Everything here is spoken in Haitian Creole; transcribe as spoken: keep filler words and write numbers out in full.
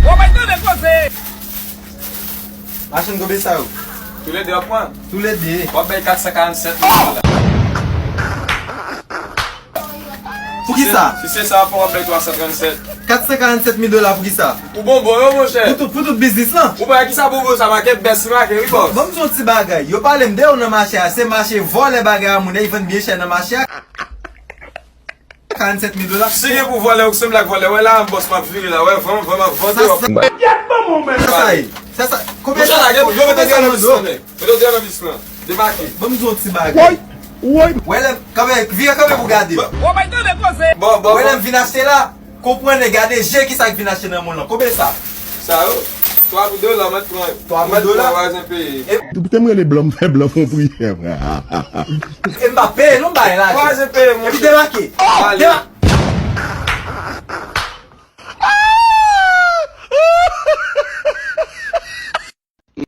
Ou pa tande koze. Machann, konbyen sa yo? Toulede w ap pran? Toulede. W ap bay kat san karannsèt mil dola. Poukisa? Si se sa w ap pran, w ap bay twa san trannsèt. Kat san karannsèt mil dola poukisa? Pou bonbon yo, monchè. Pou tout, pou tout biznis lan? Ou pa wè kisa bonbon sa make? Bèst li make, wi, bòs. Ban m di yon ti bagay. Yo pale m de yo nan mache a. Se mache vòlè bagay a moun. Yo vann byen chè nan mache a. Karannsèt mil dola. Si gen pou vòlè, ou sanble ak vòlè. Wè la, bòs, m ap vire la. Wè, vrèman, vrèman, vòlè. Sa, sa, sa, sa, sa, konbyen sa, konbyen sa, yo mete dèyè nan bis lan, nèg. Mete dèyè nan bis lan. Debake. Ban m di yon ti bagay. Woy, woy. Wè lè, kanpe, vire kanpe pou gade. Ou pa tande koze. Bon, bon, wè lè m vin achte la. Konprann e gade je kisa k vin achte nan mond lan. Konbyen sa? Sa yo? Twa mil dola, mèt pran. Twa mil dola? Mèt pran, wazen peye. Depi te m rele blan, m fè blan fon priyè, frè. E m pa peye, non, bay lajan. Wazen peye, monchè. Epi debake. Ale. Debake.